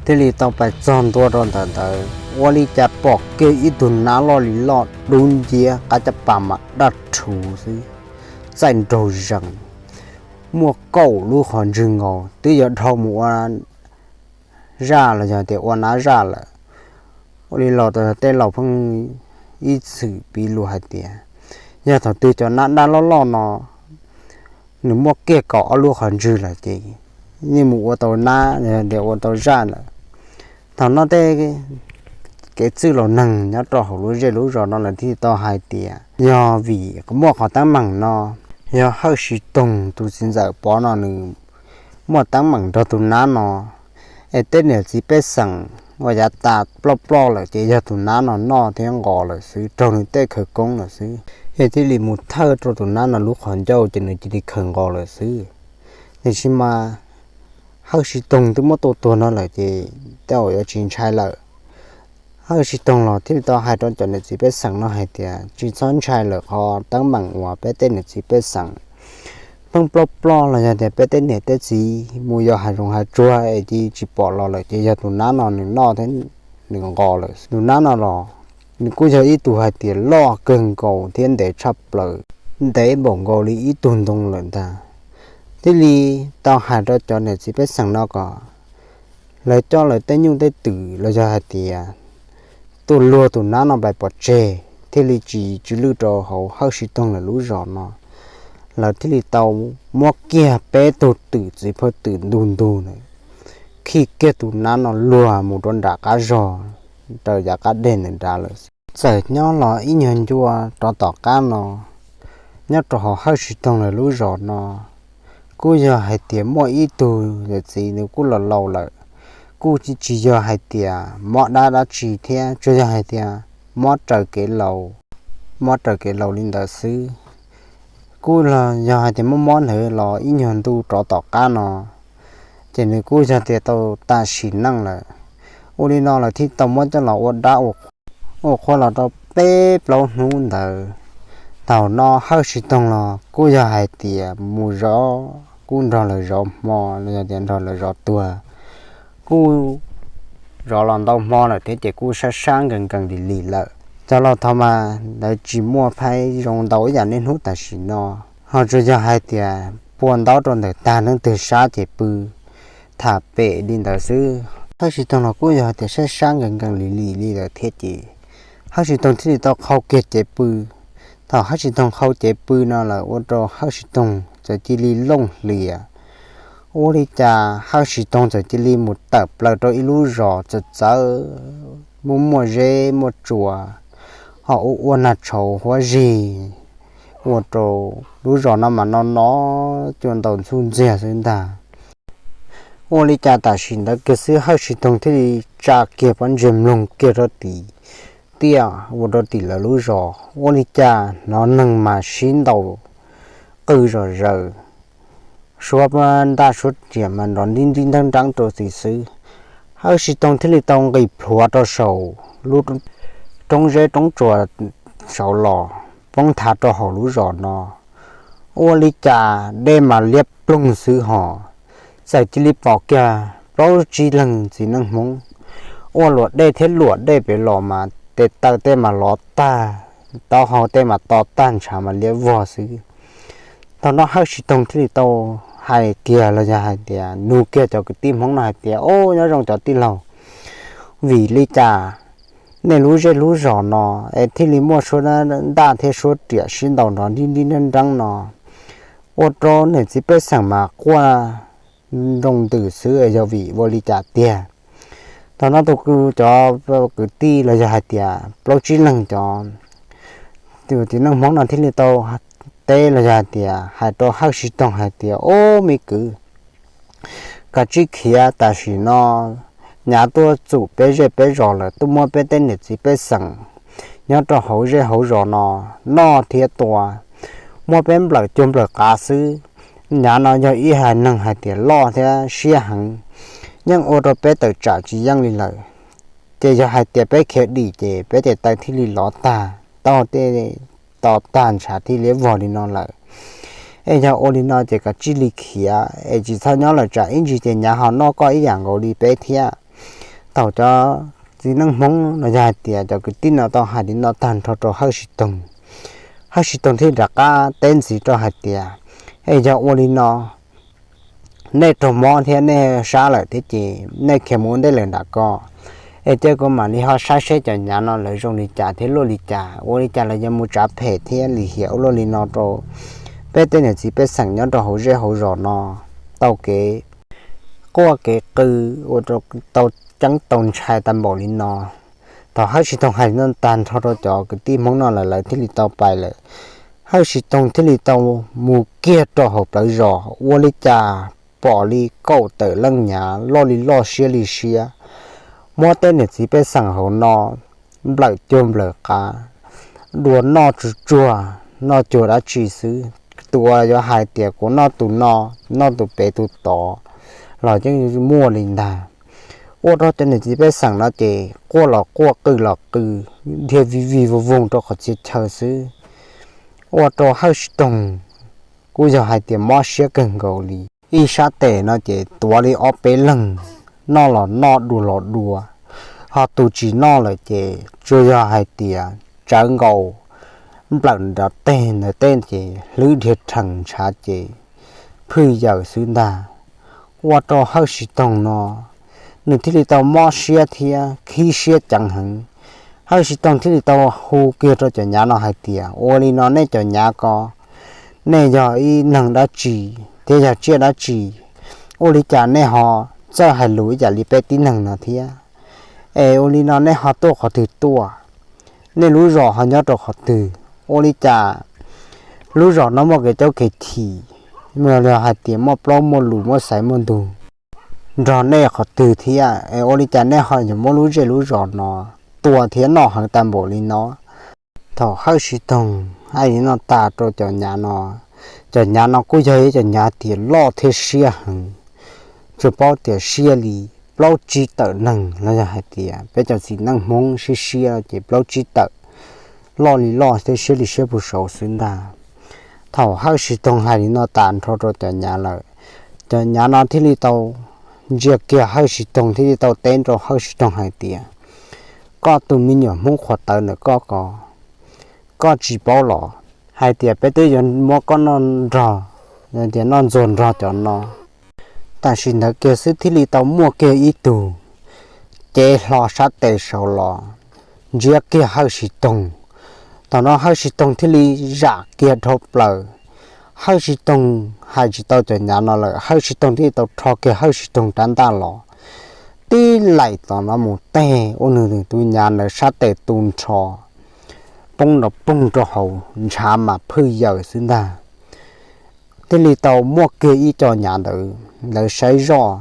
Thiaj li tau pais txog ntua rau ntawm ntawd, ua li cas pom kiag ib tug nab loj li loj dub nciab, qab caj pas mas daj rhuv xwb, txaij nraug zees, muaj kaum lub qhov ntswg nkaus, twb yuav dhau mus ua zaj los yog tias ua nab zaj lawm. Ua li los tej laus pheej ib txwm piv lus hais tias, yog thaum twg cov nab daj loj loj no nws muaj kiag kaum ob lub qhov ntswg lawm ces yeej mus ua tau nab, ua tau zaj lawm. Thaum no tej kev txwj laus neeg nyob rau hauv lub zej lub zos no lawv thiaj tau hais tias yog vim muaj qhov teeb meem no, yog Hawj Sib Toog tus txiv ntxawm Pov no nws muaj teeb meem nrog tus nab no, es tej niam txiv pej xeem uas yav tas ploj ploj lawm ces yog tus nab no noj thiab nqos lawm xwb, raug nws tej khawv koob lawm xwb, es thiaj li mus thawj rau tus nab no lub qhov ncauj ces nws cia li khaws nqos lawm xwb. Tiam sis mas Hawj Sib Toog twb muab tua tuag no lawm ces tej zaum yuav tsis ntshai lawm. Hawj Sib Toog los thiaj li tau hais rau cov niam txiv pej xeem no hais tias tsis txhob ntshai lawm, qhov teeb meem uas peb tej niam txiv pej xeem pheej ploj ploj los yog tias peb tej niam tej txiv mus yos hav zoov hav tsuag es cia tsis pom los lawm ces yog tus nab no nws noj thiab nws nqos lawm. Tus nab no los nws kuj yog ib tug hais tias loj kawg nkaus thiab ntev tshaj plaws, ntev npaum nkaus li ib tug ntoo lawm ntag. Thiaj li tau hais rau cov niam txiv pej xeem no kom lawv coj lawv tej nyuj tej twm los yog hais tias tuaj luag tus nab no pais pov tseg, thiaj li tsis tsw lwj rau hauv Hawj Sib Toog lawv lub zos no. Lawv thiaj li tau muab kiag peb tug twm txiv phawj twm ntug ntug na, khi kiag tus nab no luag mus rau nram qab zog, raws yav qab deg ntawm nrad lawm. Txawm nyob los ib nyuag ncua rov tom qab no, nyob rau hauv Hawj Sib Toog lawv lub zos no, kuj yog hais tias muaj ib tug yawm txiv nws kuj los laus lawm, kuj tsis yog hais tias mob dab dab tsi thiab, tsuas yog hais tias mob raws kev laus, mob raws kev laus li ntawd xwb. Kuj yog hais tias mob mob ntawd los ib nyuag ntu rov tom qab no, ces nws kuj yog tias tau tag sim neej lawm. Ua li no lawv thiaj tau muab coj los ua dab ua qhua los rau peb plaub hnub ntawd. Thaum no Hawj Sib Toog los kuj yog hais tias mus zov, kuj nrog lawv zov hmo los yog tias nrog lawv zov tuag, kuj zov los ntau hmo lawm thiab ces kuj sab sab nkees nkees lim lim lawm. Cov laus thaum mas lawv tsis muaj phaib zoo ntau ib yam niaj hnub tam sim no, ho tsuas yog hais tias pua ntaub rau ntawm tag neeb twg sab ces pw tham pem li ntawd xwb. Hawj Sib Toog los kuj yog hais tias sab sab nkees nkees lim lim li lawm thiab ces Hawj Sib Toog thiaj li tau qhau kiag cev pw. Thaum Hawj Sib Toog qhau cev pw no lawm ua rau Hawj Sib Toog txawm cia li looj hlias. Ua li cas Hawj Sib Toog txawm cia li mus tawm plaws rau ib lub zos txawv txawv, muaj muaj zeb muaj tsua, ho ua ua nag tshauv huab zig, ua rau lub zos no mas no no cua ntaus ntxhuj ntxiag xwb ntag. Ua li cas tam sim ntawd kiag xwb Hawj Sib Toog thiaj li tsa kiag pob ntseg mloog kiag rau tim tiaj ua rau tim lawv lub zos, ua li cas hnov neeg mas sib ntaus qw zom zaws, suab ntaj suab riam mas nrov nrib nrib nreeb nreeb rau tim xwb. Hawj Sib Toog thiaj li tau nqis plhuav rau saum lub roob zeb roob tsua saud los poob nthav rau hauv lub zos no. Ua li cas dej mas liab ploog xwb hos, txawm cia li pom kiag plaub tsib leeg txiv neej Hmoob ua luam dej thiab luam dej pem los mas tes taw tej mas lov tag, taub hau tej mas to tag, ntshav mas liab vog xwb. Thaum no Hawj Sib Toog thiaj li tau hais kiag los yog hais tias nug kiag cov kwv tij Hmoob no hais tias, Au, nyob zoo cov tij laug, vim li cas nej lub zej lub zos no es thiaj li muaj suab ntaj thiab suab riam sib ntaus nrov nrib nrib nreeb nreeb no, ua rau niam txiv pej xeem mas quaj nroo ntws xwb, yog vim ua li cas tiag? Thaum no tus, cov kwv tij los yog hais tias plaub tsib leeg cov, tus txiv neej Hmoob no thiaj li tau teb los yog hais tias hais rau Hawj Siv Toog hais tias, Ub, me kwv, koj tsis khiav, tam sim no nyav tuaj txum peb zej peb zos lawm, tuaj muab peb tej niam txiv pej xeem nyob rau hauv zej hauv zos no noj thiab tua, muab peb nplawm cuag nplawm qav xwb. Nyav no yog ib haiv neeg hais tias loj thiab siab heev, yeej ua rau peb tawm tsam tsis yeej li lawm. Ces yog hais tias peb khiav dim ces peb tes taw thiaj li lov tag, tau tej to tag, ntshav thiaj li vog li no lawm. Es yog ua li no ces koj cia li khiav es tsis txhob nyob lawm, tsam ib ntsis ces nyav ho noj koj ib yam nkaus li peb thiab. Thaum cov txiv neej Hmoob no yog hais tias cov kwv tij no tau hais li no tag nrho rau Hawj Siv Toog, Hawj Siv Toog thiaj rov qab teb ntxiv rau hais tias, Es yog ua li no, nej raug mob thiab nej sab lawm thiab ces nej khiav mus ua ntej lawm nram ko. Es cia kuv mam li ho saib seb cov nyav no lawv zoo li cas thiab luaj li cas, ua li cas lawv yuav mus tsav phem thiab lim hiam ua luaj li no rau peb tej niam txiv pej xeem nyob rau hauv zej hauv zos no tau kev quaj kev qw, ua rau tau ceeb tau ntshai tag npaum li no. Thaum Hawj Siv Toog hais li no tag nrho rau cov kwv tij Hmoob no lawm, lawv thiaj li tau pais lawm. Hawj Siv Toog thiaj li tau mus kiag rau hauv plawv zos, ua li cas pom li kaum tawm leej nyav loj li loj siab li siab, muab tej niam txiv pej xeem hauv no nplawm cuag nplawm qav, dua noj tsuag tsuag, noj cuag dab tsi xwb. Tus uas yuav hais tias kuv noj tus no, noj tus pem tus tod los yeej muaj li ntag. Ua rau cov niam txiv pej xeem no ces quaj los quaj, qw los qw, dhia vij vig voog voog rau qhov txhia chaw xwb. Ua rau Hawj Siv Toog kuj yog hais tias mob siab kawg nkaus li. Ib sab tes no ces tuav li ob peb leeg, noj los noj, dua los dua, ho tus tsis noj lawm ces tsuas yog hais tias tsawv nkaus, nplawm nrov teg ntawd tej ces hlwb dhia rhees ntshav ces phwj yaws xwb ntag. Ua rau Hawj Siv Toog no nws thiaj li tau mob siab thiab khib siab ceev heev. Hawj Siv Toog thiaj li tau hu kiag rau cov nyav no hais tias, Ua li no nej cov nyav ko, nej yog ib neeg dab tsi thiab yog tsiaj dab tsi? Ua li cas nej ho txawj hais lus ib yam li peb tib neeg no thiab? Es ua li no nej ho tuaj qhov twg tuaj? Nej lub zos ho nyob rau qhov twg? Ua li cas lub zos no muaj kev caub kev chim, los hais tias muaj plaub muaj lus, muaj xaiv muaj ntug nrog nej qhov twg thiab? Es ua li cas nej ho yuav muab lub zej lub zos no tua thiab noj heev tag npaum li no? Thaum Hawj Siv Toog hais li no tas rau cov nyav no, cov nyav no kuj yog ib cov nyav tias loj thiab siab heev, tsuas paub tias siab li plaub tsib tawm neeg los yog hais tias peb cov txiv neej Hmoob siab siab ces plaub tsib tawm, loj li loj thiab siab li siab puag saud xwb ntag. Thaum Hawj Siv Toog hais li no tas nrho rau cov nyav lawm, cov nyav no thiaj li tau ntsia kiag Hawj Siv Toog thiaj li tau teb rau Hawj Siv Toog hais tias, Koj tus me nyuam Hmoob qhuav tawv ntawm koj ko, koj tsis paub los hais tias peb twb yuav muab koj noj nrog, tias noj ntxuag nrog cov no? Tam sim ntawd kiag xwb thiaj li tau muaj kiag ib tug cev hlo sab tes saud los ntsiab kiag Hawj Siv Toog. Thaum no Hawj Siv Toog thiaj li zam kiag dhau plaws. Hawj Siv Toog hais tsis tau cov nyav no lawm, Hawj Siv Toog thiaj li tau rho kiag Hawj Siv Toog rab ntaj los tib laim tom no mus teg ua nws tus nyav ntawd sab tes tu nrho, poob nrov poog rau hauv ntshav mas phwj yaws xwb ntag. Thiaj li tau muaj kiag ib co nyav ntawd lawv saib zoj,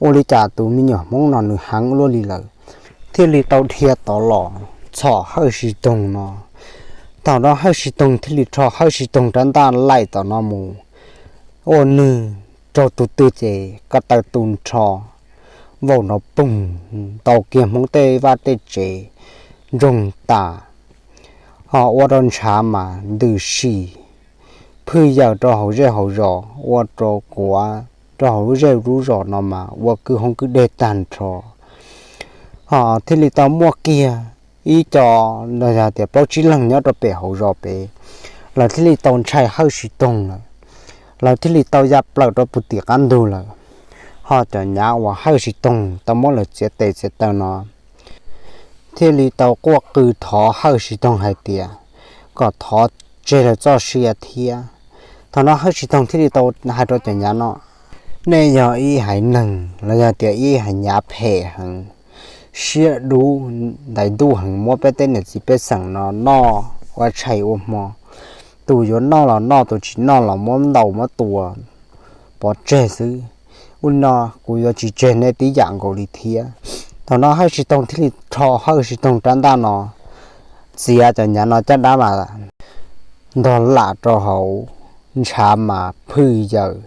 ua li cas tus me nyuam Hmoob no nws heev ua luaj li lawm, thiaj li tau dhia tod los txhom Hawj Siv Toog no. Thaum no Hawj Siv Toog thiaj li rho Hawj Siv Toog rab ntaj laim tom no mus, ua nws raug tus twg ces ko taw tu nrho, vaum nrov poog, ntaus kiag Hmoob tej vaj tej tsev ntsoog tas, ho ua rau ntshav mas ntws sim phwj yaws rau hauv zej hauv zos, ua rau kuav rau hauv lub zej lub zos no mas ua kwj hoob kwj deg tag nrho. Ho thiaj li tau muaj kiag ib co, los yog tias plaub tsib leeg nyob rau pem hauv zos pem, lawv thiaj li tau ntshai Hawj Siv Toog lawm, lawv thiaj li tau ya plaws rau puag tim qab ntug lawm. Ho cov nyav uas Hawj Siv Toog tau muab lawv txiav tes txiav taw no thiaj li tau quaj qw thov Hawj Siv Toog hais tias kom thov tseg lawv txoj sia thiab. Thaum no Hawj Siv Toog thiaj li tau hais rau cov nyav no, nej yog ib haiv neeg los yog tias ib haiv nyav phem heev, siab dub, ntais ntuj heev, muab peb tej niam txiv pej xeem no noj ua tshais ua hmo. Tus yuav noj los noj, tus tsis noj los muab ntaus muab tua pov tseg xwb. Ua li no kuv yuav tsis tseg nej tib yam nkaus li thiab. Thaum no Hawj Siv Toog thiaj li rho Hawj Siv Toog rab ntaj no txiav cov nyav no caj dab mas ntog lam rau hauv ntshav mas phwj yaws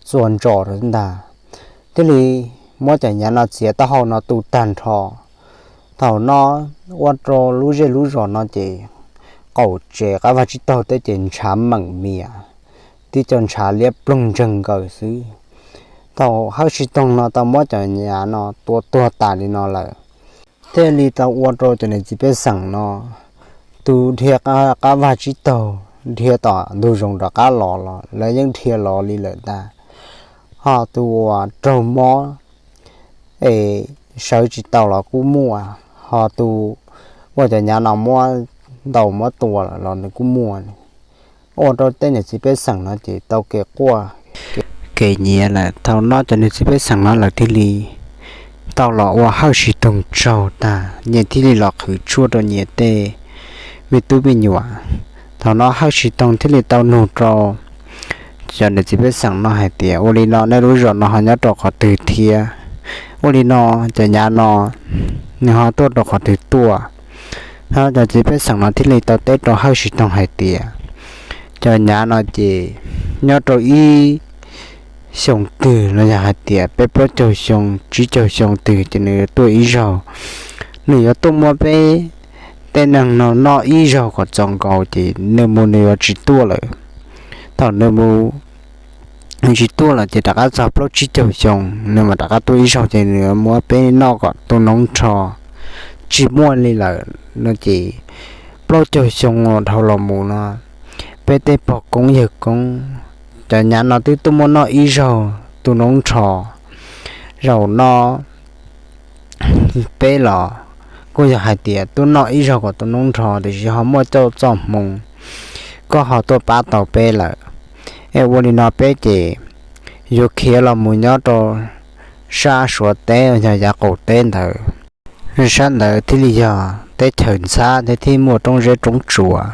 txua ntsos rau ntag. Thiaj li muab cov nyav no txiav taub hau no tu tag nrho. Thaum no ua rau lub zej lub zos no ces qaum tsev qab vaj tsib taug tej ces ntshav meem mias, tib co ntshav liab ploog ntseeg nkaws xwb. Thaum Hawj Siv Toog no tau muab cov nyav no tua tuag tas li no lawm, thiaj li tau ua rau cov niam txiv pej xeem no, tus dhia qab vaj tsib taug, dhia tom ntug zoov rov qab los los lawv yeej dhia los li lawm ntag. Ho tus uas raug mob es sawv tsis tau los kuj muaj, ho tus uas cov nyav no muab ntaus muab tua los nws kuj muaj. Ua rau tej niam txiv pej xeem no ces tau kev quaj kev nyiav lawm. Thaum no cov niam txiv pej xeem no lawv thiaj li tau los ua Hawj Siv Toog tsaug tag, nyias thiaj li los qhwv tshuaj rau nyias tej me tub me nyuam. Thaum no Hawj Siv Toog thiaj li tau nug rau cov niam txiv pej xeem no hais tias, ua li no nej lub zos no ho nyob rau qhov twg thiab? Ua li no cov nyav no nws ho tuaj rau qhov twg tuaj? Thaum no cov txiv pej xeem no thiaj li tau teb rau Hawj Siv Toog hais tias, cov nyav no ces nyob rau ib xyoo twg los yog hais tias peb plaub caug xyoo tsib caug xyoo twg ces nws yuav tuaj ib zaug. Nws yuav tuaj muab peb tej neeg no noj ib zaug kom txaus nkaus ces nws mus nws yuav tsis tuaj lawm. Thaum nws mus tsis tuaj lawm ces rov qab txog plaub tsib caug xyoo nws mam rov qab tuaj ib zaug ces nws yuav muab peb noj kom tu noob nrho tsis muaj li lawm no ces plaub caug xyoo uas dhau los mus no peb tej pog koob yawg koob, cov nyav no twb tuaj muab noj ib zaug tu noob nrho. Zaum no peb los kuj yog hais tias tuaj noj ib zaug kom tu noob nrho tiam sis ho muaj coj txoj hmoo koj ho tuaj pab tau peb lawm. Es ua li no peb ces yuav khiav los mus nyob rau sab Suav teb yog yav qaum teb ntawd. Sab ntawd thiaj li yog teb chaws ntxhab thiab thiaj muaj roob zeb roob tsuas.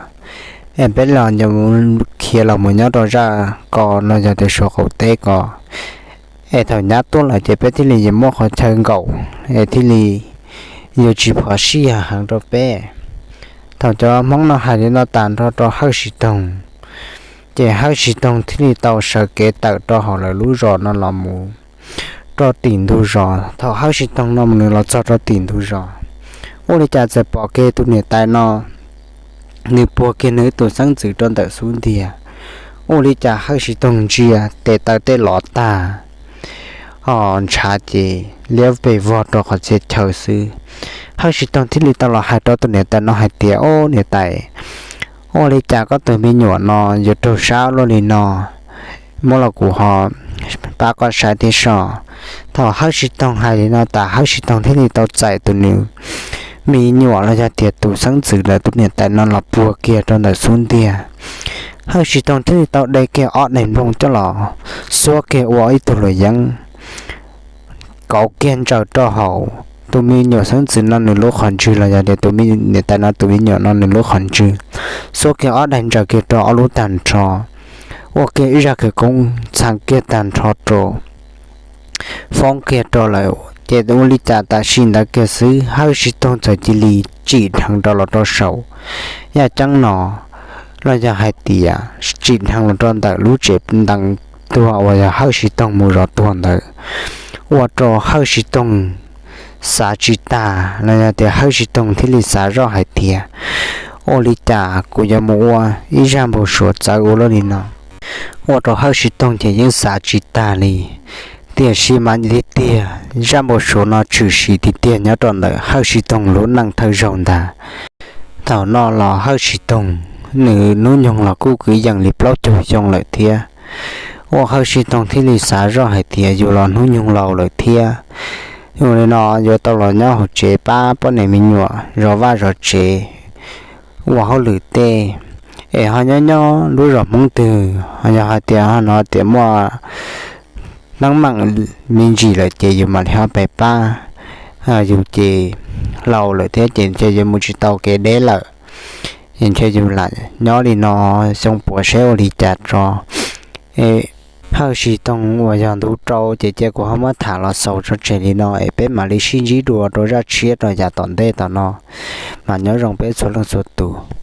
Es peb los yuav khiav los mus nyob rau zaj ko no yog tias Suav qaum teb ko. Es thaum nyab tuaj lawm ces peb thiaj li yuav muaj qhov chaw nkaum, es thiaj li yuav tsis phom sij hawm heev rau peb. Thaum cov Hmoob no hais li no tas nrho rau Hawj Siv Toog, ces Hawj Siv Toog thiaj li tau sawv kev tawm rau hauv lawv lub zos no los mus rau tim ntug zos. Thaum Hawj Siv Toog no nws los txog rau tim ntug zos, ua li cas txawm pom kiag tus niam tais no nws puag kiag nws tus xeeb ntxwv rau ntawm xub ntiag. Ua li cas Hawj Siv Toog ntsia tes taw tej lov tag, ho ntshav ces liab pes vog rau qhov txhia chaw xwb. Hawj Siv Toog thiaj li tau los hais rau tus niam tais no hais tias, Au niam tais, ua li cas koj tus me nyuam no yuav raug sab luaj li no? Muab los kuv ho pab koj saib thiab so. Thaum Hawj Siv Toog hais li no tas Hawj Siv Toog thiaj li tau txais tus nws me nyuam los yog tias tus xeeb ntxwv ntawm tus niam tais no los puag kiag rau ntawm xub ntiag. Hawj Siv Toog thiaj li tau de kiag ob daim nplooj coj los xuab kiag ua ib tug luam yeeb, kauv kiag ntsaws rau hauv tus me nyuam xeeb ntxwv no nws lub qhov ntswg los yog tias tus niam tais no tus me nyuam no nws lub qhov ntswg, xuab kiag ob daim ntsaws kiag rau ob lub tag nrho, ua kiag ib zaj khawv koob txhaj kiag tag nrho rau, foob kiag rau lawm. Ces ua li cas tam sim ntawd kiag xwb Hawj Siv Toog txawm cia li tsim dheev rau los rau saum yaj ceeb no, los yog hais tias tsim dheev los rau ntawm lub tsev ntees tuag uas yog Hawj Siv Toog mus zov tuag ntawd, ua rau Hawj Siv Toog xav tsis tag los yog tias Hawj Siv Toog thiaj li xav zoj hais tias, ua li cas kuv yuav mus ua ib zaj npau suav txawv ua luaj li no. Ua rau Hawj Siv Toog ces yeej xav tsis tag li. Tiam sis mas tiag tiag zaj npau suav no tshwm sim tiag tiag nyob rau ntawm Hawj Siv Toog lub neej thawj zaug ntag. Thaum no los Hawj Siv Toog nws hnub nyoog los kuj kwv yees li plaub caug xyoo lawm thiab. Ua Hawj Siv Toog thiaj li xav zoj hais tias yus los hnub nyoog laus lawm thiab, ua li no yuav tau los nyob hauv tsev pab poj niam me nyuam zov vaj zov tsev, ua hauj lwm tej, es ho nyob nyob lub zos Hmoob twg ho yog hais tias ho no tias muaj teeb meem me ntsis lawm ces yus mam li ho pab pab. yus ces laus lawm thiab ces ntshe yuav mus tsis tau kev deb lawm. Ces ntshe yus lam nyob li no xyoo puav seb ua li cas tso. Hawj Sis Toog uas yog ntu rau ces cia kuv ho muab tham los xaus tso tseg li no es peb mam li sib ntsib dua rau zaj tshiab rau yav tom ntej tom no. Mas nyob zoo peb txhua leej txhua tus.